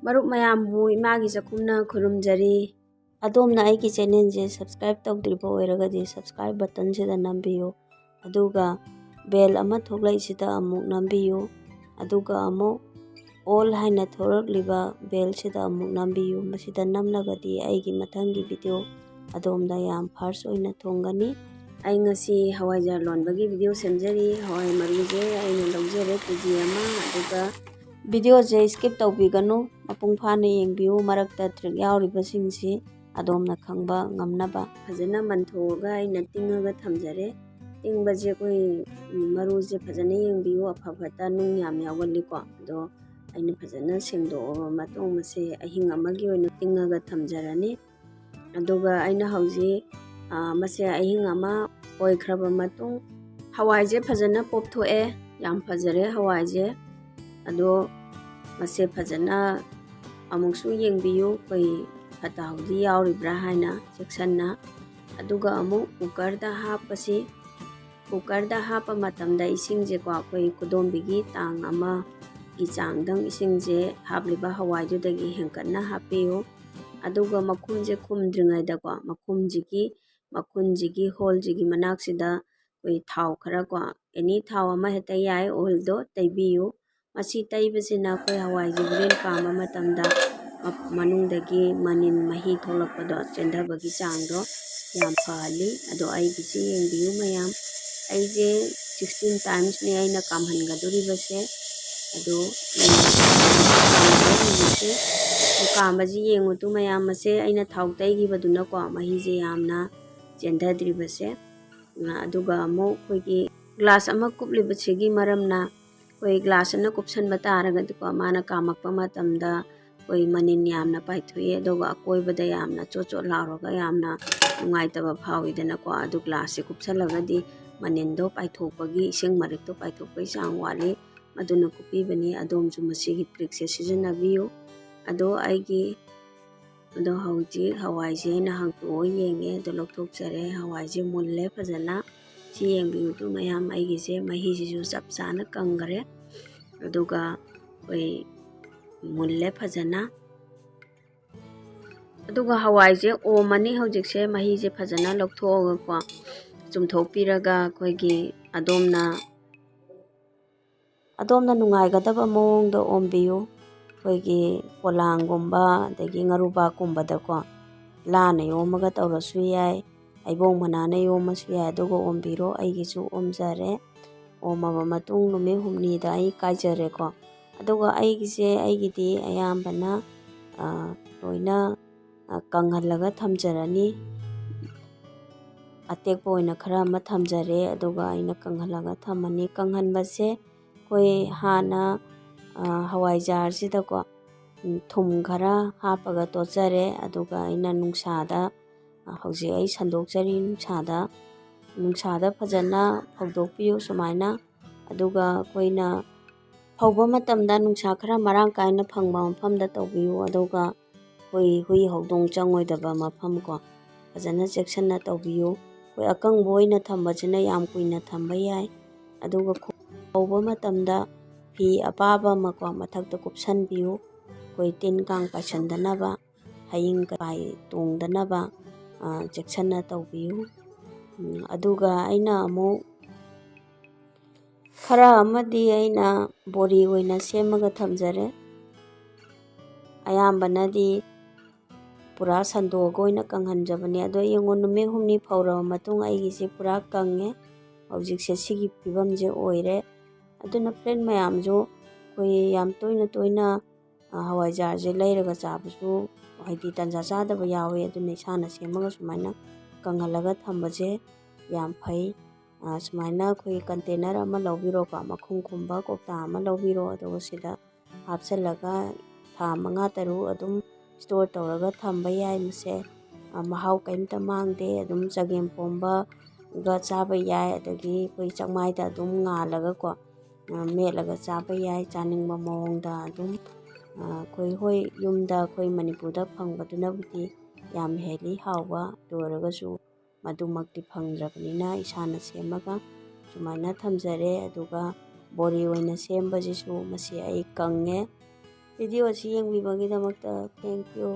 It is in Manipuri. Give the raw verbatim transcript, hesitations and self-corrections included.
ꯃꯔꯨꯞ ꯃꯌꯥꯝꯕꯨ ꯏꯃꯥꯒꯤ ꯆꯥꯛꯈꯨꯝꯅ ꯈꯨꯔꯨꯝꯖꯔꯤ꯫ ꯑꯗꯣꯝꯅ ꯑꯩꯒꯤ ꯆꯦꯅꯦꯜꯁꯦ subscribe ꯇꯧꯗ꯭ꯔꯤꯕ ꯑꯣꯏꯔꯒꯗꯤ subscribe buttonꯁꯤꯗ ꯅꯝꯕꯤꯌꯨ, ꯑꯗꯨꯒ bell ꯑꯃ ꯊꯣꯛꯂꯛꯏꯁꯤꯗ ꯑꯃꯨꯛ ꯅꯝꯕꯤꯌꯨ, ꯑꯗꯨꯒ ꯑꯃꯨꯛ all ꯍꯥꯏꯅ ꯊꯣꯛꯂꯛꯂꯤꯕ bellꯁꯤꯗ ꯑꯃꯨꯛ ꯅꯝꯕꯤꯌꯨ꯫ ꯃꯁꯤꯗ ꯅꯝꯂꯒꯗꯤ ꯑꯩꯒꯤ ꯃꯊꯪꯒꯤ video ꯑꯗꯣꯝꯗ ꯌꯥꯝ first ꯑꯣꯏꯅ ꯊꯨꯡꯒꯅꯤ꯫ ꯑꯩ ꯉꯁꯤ ꯍꯋꯥꯏꯖꯥꯔ ꯂꯣꯟꯕꯒꯤ video ꯁꯦꯝꯖꯔꯤ꯫ ꯍꯋꯥꯏ ꯃꯔꯨꯁꯦ ꯑꯩꯅ ꯂꯧꯖꯔꯦ ꯀꯦ ꯖꯤ ꯑꯃ, ꯑꯗꯨꯒ videoꯁꯦ skip ꯇꯧꯕꯤꯒꯅꯨ, ꯃꯄꯨꯡ ꯐꯥꯅ ꯌꯦꯡꯕꯤꯌꯨ, ꯃꯔꯛꯇ trick ꯌꯥꯎꯔꯤꯕꯁꯤꯡꯁꯤ ꯑꯗꯣꯝꯅ ꯈꯪꯕ ꯉꯝꯅꯕ꯫ ꯐꯖꯅ ꯃꯟꯊꯣꯛꯑꯒ ꯑꯩꯅ ꯇꯤꯡꯉꯒ ꯊꯝꯖꯔꯦ꯫ ꯇꯤꯡꯕꯁꯦ ꯑꯩꯈꯣꯏ, ꯎꯝ, ꯃꯔꯨꯁꯦ ꯐꯖꯅ ꯌꯦꯡꯕꯤꯌꯨ, ꯑꯐ ꯐꯠꯇ ꯅꯨꯡ ꯌꯥꯝ ꯌꯥꯎꯒꯜꯂꯤꯀꯣ꯫ ꯑꯗꯣ ꯑꯩꯅ ꯐꯖꯅ ꯁꯦꯡꯗꯣꯛꯑꯕ ꯃꯇꯨꯡ ꯃꯁꯦ ꯑꯍꯤꯡ ꯑꯃꯒꯤ ꯑꯣꯏꯅ ꯇꯤꯡꯉꯒ ꯊꯝꯖꯔꯅꯤ꯫ ꯑꯗꯨꯒ ꯑꯩꯅ ꯍꯧꯖꯤꯛ, ꯑ, ꯃꯁꯦ ꯑꯍꯤꯡ ꯑꯃ ꯑꯣꯏꯈ꯭ꯔꯕ ꯃꯇꯨꯡ ꯍꯋꯥꯏꯁꯦ ꯐꯖꯅ ꯄꯣꯞꯊꯣꯛꯑꯦ꯫ ꯌꯥꯝ ꯐꯖꯔꯦ ꯍꯋꯥꯏꯁꯦ꯫ ꯑꯗꯣ ꯃꯁꯦ ꯐꯖꯅ ꯑꯃꯨꯛꯁꯨ ꯌꯦꯡꯕꯤꯌꯨ, ꯑꯩꯈꯣꯏ ꯐꯠꯇ ꯍꯥꯎꯗꯤ ꯌꯥꯎꯔꯤꯕ꯭ꯔꯥ ꯍꯥꯏꯅ ꯆꯦꯛꯁꯟꯅ꯫ ꯑꯗꯨꯒ ꯑꯃꯨꯛ cookerꯗ ꯍꯥꯞꯄꯁꯤ꯫ Cookerꯗ ꯍꯥꯞꯄ ꯃꯇꯝꯗ ꯏꯁꯤꯡꯁꯦꯀꯣ, ꯑꯩꯈꯣꯏ ꯈꯨꯗꯣꯝꯕꯤꯒꯤ ꯇꯥꯡ ꯑꯃꯒꯤ ꯆꯥꯡꯗꯪ ꯏꯁꯤꯡꯁꯦ ꯍꯥꯞꯂꯤꯕ ꯍꯋꯥꯏꯗꯨꯗꯒꯤ ꯍꯦꯟꯀꯠꯅ ꯍꯥꯞꯄꯤꯌꯨ꯫ ꯑꯗꯨꯒ ꯃꯈꯨꯝꯁꯦ ꯈꯨꯝꯗ꯭ꯔꯤꯉꯩꯗꯀꯣ, ꯃꯈꯨꯝꯁꯤꯒꯤ, ꯃꯈꯨꯝꯁꯤꯒꯤ holeꯁꯤꯒꯤ ꯃꯅꯥꯛꯁꯤꯗ ꯑꯩꯈꯣꯏ ꯊꯥꯎ ꯈꯔ ꯀꯣ, any ꯊꯥꯎ ꯑꯃ ꯍꯦꯛꯇ ꯌꯥꯏ, oilꯗꯣ ꯇꯩꯕꯤꯌꯨ꯫ ꯃꯁꯤ ꯇꯩꯕꯁꯤꯅ ꯑꯩꯈꯣꯏ ꯍꯋꯥꯏꯁꯦ ꯍꯣꯔꯦꯟ ꯀꯥꯝꯕ ꯃꯇꯝꯗ ꯃ-, ꯃꯅꯨꯡꯗꯒꯤ ꯃꯅꯤꯟ ꯃꯍꯤ ꯊꯣꯛꯂꯛꯄꯗꯣ, ꯆꯦꯟꯊꯕꯒꯤ ꯆꯥꯡꯗꯣ ꯌꯥꯝ ꯐꯍꯜꯂꯤ꯫ ꯑꯗꯣ ꯑꯩꯒꯤꯁꯤ ꯌꯦꯡꯕꯤꯌꯨ ꯃꯌꯥꯝ, ꯑꯩꯁꯦ sixteen timesꯅꯦ ꯑꯩꯅ ꯀꯥꯝꯍꯟꯒꯗꯣꯔꯤꯕꯁꯦ꯫ ꯑꯗꯣ ꯍꯧꯖꯤꯛꯁꯦ ꯀꯥꯝꯕꯁꯤ ꯌꯦꯡꯉꯨ ꯇꯨ ꯃꯌꯥꯝ, ꯃꯁꯦ ꯑꯩꯅ ꯊꯥꯎ ꯇꯩꯈꯤꯕꯗꯨꯅꯀꯣ ꯃꯍꯤꯁꯦ ꯌꯥꯝꯅ ꯆꯦꯟꯊꯗ꯭ꯔꯤꯕꯁꯦ꯫ ꯑꯗꯨꯒ ꯑꯃꯨꯛ ꯑꯩꯈꯣꯏꯒꯤ glass ꯑꯃ ꯀꯨꯞꯂꯤꯕꯁꯤꯒꯤ ꯃꯔꯝꯅ, ꯑꯩꯈꯣꯏ glass ꯑꯃꯅ ꯀꯨꯞꯁꯟꯕ ꯇꯥꯔꯒꯗꯤꯀꯣ, ꯃꯥꯅ ꯀꯥꯝꯃꯛꯄ ꯃꯇꯝꯗ ꯑꯩꯈꯣꯏ ꯃꯅꯤꯟ ꯌꯥꯝꯅ ꯄꯥꯏꯊꯣꯛꯏ, ꯑꯗꯨꯒ ꯑꯀꯣꯏꯕꯗ ꯌꯥꯝꯅ ꯆꯣꯠ ꯆꯣꯠ ꯂꯥꯎꯔꯒ ꯌꯥꯝꯅ ꯅꯨꯡꯉꯥꯏꯇꯕ ꯐꯥꯎꯏꯗꯅꯀꯣ꯫ ꯑꯗꯨ glassꯁꯦ ꯀꯨꯞꯁꯜꯂꯒꯗꯤ ꯃꯅꯤꯟꯗꯣ ꯄꯥꯏꯊꯣꯛꯄꯒꯤ, ꯏꯁꯤꯡ ꯃꯔꯤꯛꯇꯣ ꯄꯥꯏꯊꯣꯛꯄꯒꯤ ꯆꯥꯡ ꯋꯥꯠꯂꯤ, ꯑꯗꯨꯅ ꯀꯨꯞꯄꯤꯕꯅꯤ꯫ ꯑꯗꯣꯝꯁꯨ ꯃꯁꯤꯒꯤ trickꯁꯦ ꯁꯤꯖꯤꯟꯅꯕꯤꯌꯨ꯫ ꯑꯗꯣ ꯑꯩꯒꯤ, ꯑꯗꯣ ꯍꯧꯖꯤꯛ ꯍꯋꯥꯏꯁꯦ ꯑꯩꯅ ꯍꯥꯡꯇꯣꯛꯑ ꯌꯦꯡꯉꯦ, ꯑꯗꯣ ꯂꯧꯊꯣꯛꯆꯔꯦ꯫ ꯍꯋꯥꯏꯁꯦ ꯃꯨꯜꯂꯦ ꯐꯖꯅ꯫ ꯁꯤ ꯌꯦꯡꯕꯤꯌꯨ ꯇꯨ ꯃꯌꯥꯝ, ꯑꯩꯒꯤꯁꯦ ꯃꯍꯤꯁꯤꯁꯨ ꯆꯞ ꯆꯥꯅ ꯀꯪꯈꯔꯦ꯫ ꯑꯗꯨꯒ ꯑꯩꯈꯣꯏ ꯃꯨꯜꯂꯦ ꯐꯖꯅ꯫ ꯑꯗꯨꯒ ꯍꯋꯥꯏꯁꯦ ꯑꯣꯝꯃꯅꯤ꯫ ꯍꯧꯖꯤꯛꯁꯦ ꯃꯍꯤꯁꯦ ꯐꯖꯅ ꯂꯧꯊꯣꯛꯑꯒꯀꯣ, ꯆꯨꯝꯊꯣꯛꯄꯤꯔꯒ ꯑꯩꯈꯣꯏꯒꯤ ꯑꯗꯣꯝꯅ, ꯑꯗꯣꯝꯅ ꯅꯨꯡꯉꯥꯏꯒꯗꯕ ꯃꯑꯣꯡꯗ ꯑꯣꯝꯕꯤꯌꯨ꯫ ꯑꯩꯈꯣꯏꯒꯤ ꯄꯣꯂꯥꯡꯒꯨꯝꯕ ꯑꯗꯒꯤ ꯉꯥꯔꯨꯕꯥꯛꯀꯨꯝꯕꯗꯀꯣ ꯂꯥꯅ ꯌꯣꯝꯃꯒ ꯇꯧꯔꯁꯨ ꯌꯥꯏ, ꯍꯩꯕꯣꯡ ꯃꯅꯥꯅ ꯌꯣꯝꯃꯁꯨ ꯌꯥꯏ꯫ ꯑꯗꯨꯒ ꯑꯣꯝꯕꯤꯔꯣ꯫ ꯑꯩꯒꯤꯁꯨ ꯑꯣꯝꯖꯔꯦ꯫ ꯑꯣꯝꯃꯕ ꯃꯇꯨꯡ ꯅꯨꯃꯤꯠ ꯍꯨꯝꯅꯤꯗ ꯑꯩ ꯀꯥꯏꯖꯔꯦꯀꯣ꯫ ꯑꯗꯨꯒ ꯑꯩꯒꯤꯁꯦ, ꯑꯩꯒꯤꯗꯤ ꯑꯌꯥꯝꯕꯅ, ꯑ, ꯂꯣꯏꯅ, ꯑ, ꯀꯪꯍꯜꯂꯒ ꯊꯝꯖꯔꯅꯤ꯫ ꯑꯇꯦꯛꯄ ꯑꯣꯏꯅ ꯈꯔ ꯑꯃ ꯊꯝꯖꯔꯦ, ꯑꯗꯨꯒ ꯑꯩꯅ ꯀꯪꯍꯜꯂꯒ ꯊꯝꯃꯅꯤ꯫ ꯀꯪꯍꯟꯕꯁꯦ ꯑꯩꯈꯣꯏ ꯍꯥꯟꯅ, ꯑ, ꯍꯋꯥꯏꯖꯥꯔꯁꯤꯗꯀꯣ, ꯎꯝ, ꯊꯨꯝ ꯈꯔ ꯍꯥꯞꯄꯒ ꯇꯣꯠꯆꯔꯦ, ꯑꯗꯨꯒ ꯑꯩꯅ ꯅꯨꯡꯁꯥꯗ, ꯑ, ꯍꯧꯖꯤꯛ ꯑꯩ ꯁꯟꯗꯣꯛꯆꯔꯤ ꯅꯨꯡꯁꯥꯗ꯫ ꯅꯨꯡꯁꯥꯗ ꯐꯖꯅ ꯐꯧꯗꯣꯛꯄꯤꯌꯨ ꯁꯨꯃꯥꯏꯅ꯫ ꯑꯗꯨꯒ ꯑꯩꯈꯣꯏꯅ ꯐꯧꯕ ꯃꯇꯝꯗ ꯅꯨꯡꯁꯥ ꯈꯔ ꯃꯔꯥꯡ ꯀꯥꯏꯅ ꯐꯪꯕ ꯃꯐꯝꯗ ꯇꯧꯕꯤꯌꯨ, ꯑꯗꯨꯒ ꯑꯩꯈꯣꯏ ꯍꯨꯏ ꯍꯧꯗꯣꯡ ꯆꯪꯉꯣꯏꯗꯕ ꯃꯐꯝ ꯀꯣ, ꯐꯖꯅ ꯆꯦꯛꯁꯤꯟꯅ ꯇꯧꯕꯤꯌꯨ꯫ ꯑꯩꯈꯣꯏ ꯑꯀꯪꯕ ꯑꯣꯏꯅ ꯊꯝꯕꯁꯤꯅ ꯌꯥꯝ ꯀꯨꯏꯅ ꯊꯝꯕ ꯌꯥꯏ꯫ ꯑꯗꯨꯒ ꯐꯧꯕ ꯃꯇꯝꯗ ꯐꯤ ꯑꯄꯥꯕ ꯑꯃꯀꯣ ꯃꯊꯛꯇ ꯀꯨꯞꯁꯟꯕꯤꯌꯨ, ꯑꯩꯈꯣꯏ ꯇꯤꯟ ꯀꯥꯡ ꯄꯥꯏꯁꯟꯗꯅꯕ, ꯍꯌꯤꯡ ꯀꯥꯏ ꯇꯣꯡꯗꯅꯕ, ꯑ, ꯆꯦꯛꯁꯤꯟꯅ ꯇꯧꯕꯤꯌꯨ꯫ ꯎꯝ, ꯑꯗꯨꯒ ꯑꯩꯅ ꯑꯃꯨꯛ ꯈꯔ ꯑꯃꯗꯤ ꯑꯩꯅ ꯕꯣꯔꯤ ꯑꯣꯏꯅ ꯁꯦꯝꯃꯒ ꯊꯝꯖꯔꯦ꯫ ꯑꯌꯥꯝꯕꯅꯗꯤ ꯄꯨꯔꯥ ꯁꯟꯗꯣꯛꯑꯒ ꯑꯣꯏꯅ ꯀꯪꯍꯟꯖꯕꯅꯦ꯫ ꯑꯗꯣ ꯌꯦꯡꯉꯣ, ꯅꯨꯃꯤꯠ ꯍꯨꯝꯅꯤ ꯐꯧꯔꯕ ꯃꯇꯨꯡ ꯑꯩꯒꯤꯁꯦ ꯄꯨꯔꯥ ꯀꯪꯉꯦ꯫ ꯍꯧꯖꯤꯛꯁꯦ ꯁꯤꯒꯤ ꯐꯤꯕꯝꯁꯦ ꯑꯣꯏꯔꯦ꯫ ꯑꯗꯨꯅ friend ꯃꯌꯥꯝꯁꯨ ꯑꯩꯈꯣꯏ ꯌꯥꯝ ꯇꯣꯏꯅ ꯇꯣꯏꯅ, ꯑ, ꯍꯋꯥꯏꯖꯥꯔꯁꯦ ꯂꯩꯔꯒ ꯆꯥꯕꯁꯨ ꯍꯥꯏꯗꯤ ꯇꯟꯖꯥ ꯆꯥꯗꯕ ꯌꯥꯎꯋꯦ꯫ ꯑꯗꯨꯅ ꯏꯁꯥꯅ ꯁꯦꯝꯃꯒ ꯁꯨꯃꯥꯏꯅ ꯀꯪꯍꯜꯂꯒ ꯊꯝꯕꯁꯦ ꯌꯥꯝ ꯐꯩ꯫ ꯑ, ꯁꯨꯃꯥꯏꯅ ꯑꯩꯈꯣꯏ container ꯑꯃ ꯂꯧꯕꯤꯔꯣꯀꯣ, ꯃꯈꯨꯝ ꯈꯨꯝꯕ ꯀꯧꯇꯥ ꯑꯃ ꯂꯧꯕꯤꯔꯣ, ꯑꯗꯨꯒ ꯁꯤꯗ ꯍꯥꯞꯆꯜꯂꯒ ꯊꯥ ꯃꯉꯥ ꯇꯔꯨꯛ ꯑꯗꯨꯝ store ꯇꯧꯔꯒ ꯊꯝꯕ ꯌꯥꯏ꯫ ꯃꯁꯦ, ꯑ, ꯃꯍꯥꯎ ꯀꯔꯤꯝꯇ ꯃꯥꯡꯗꯦ, ꯑꯗꯨꯝ ꯆꯒꯦꯝ ꯄꯣꯝꯕꯒ ꯆꯥꯕ ꯌꯥꯏ, ꯑꯗꯒꯤ ꯑꯩꯈꯣꯏ ꯆꯥꯛꯃꯥꯏꯗ ꯑꯗꯨꯝ ꯉꯥꯜꯂꯒꯀꯣ, ꯑ, ꯃꯦꯠꯂꯒ ꯆꯥꯕ ꯌꯥꯏ꯫ ꯆꯥꯅꯤꯡꯕ ꯃꯑꯣꯡꯗ ꯑꯗꯨꯝ, ꯑ, ꯑꯩꯈꯣꯏ, ꯍꯣꯏ, ꯌꯨꯝꯗ ꯑꯩꯈꯣꯏ ꯃꯅꯤꯄꯨꯔꯗ ꯐꯪꯕꯗꯨꯅꯕꯨꯗꯤ ꯌꯥꯝ healthy, ꯍꯥꯎꯕ꯫ ꯑꯗꯨ ꯑꯣꯏꯔꯒꯁꯨ ꯃꯗꯨꯃꯛꯇꯤ ꯐꯪꯗ꯭ꯔꯕꯅꯤꯅ ꯏꯁꯥꯅ ꯁꯦꯝꯃꯒ ꯁꯨꯃꯥꯏꯅ ꯊꯝꯖꯔꯦ꯫ ꯑꯗꯨꯒ ꯕꯣꯔꯤ ꯑꯣꯏꯅ ꯁꯦꯝꯕꯁꯤꯁꯨ ꯃꯁꯤ ꯑꯩ ꯀꯪꯉꯦ꯫ ꯚꯤꯗꯤꯑꯣ ꯑꯁꯤ ꯌꯦꯡꯕꯤꯕꯒꯤꯗꯃꯛꯇ thank you꯫